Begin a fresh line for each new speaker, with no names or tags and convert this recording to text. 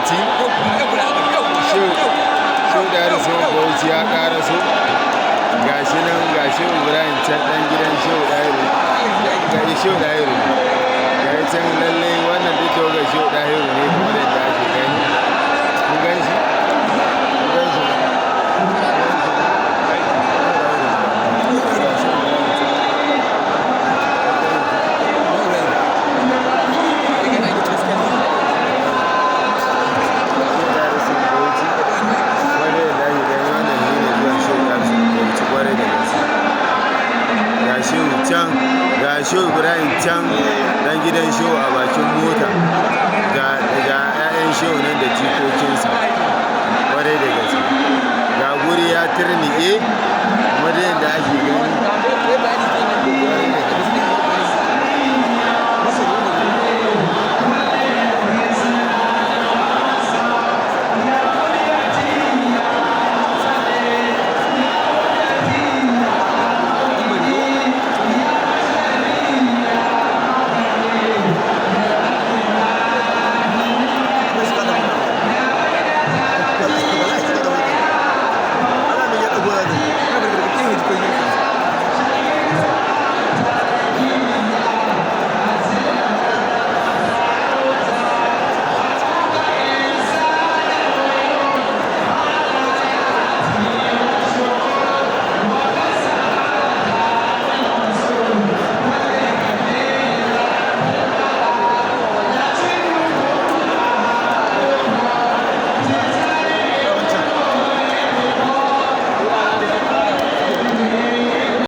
Bauchi. Shehu Ɗahiru Usman Bauchi ya ƙaraso. Gashi nan, ga Shehu Ibrahim can, ɗan gidan Shehu Ɗahiru. Ga Shehu Ɗahiru ga can. Lallai wannan duk tawagar Shehu Ɗahiru ne, kamar yadda ake gani. Kun gan shi, kun gan shi, kun gan shi. Ga Shehu Ibrahim can. Shehu Ɗahiru Usman Bauchi. Kwarai da ake gani, wannan shi ne zuwan Shehu Ɗahiru Usman Bauchi, kwarai da gaske. Ga Shehu can, ga Shehu Ibrahim can, dan gidan Shehu, a bakin mota. Ga 'ya'yan Shehu nan da jikokinsa, kwarai da gaske. Ga guri ya turnike.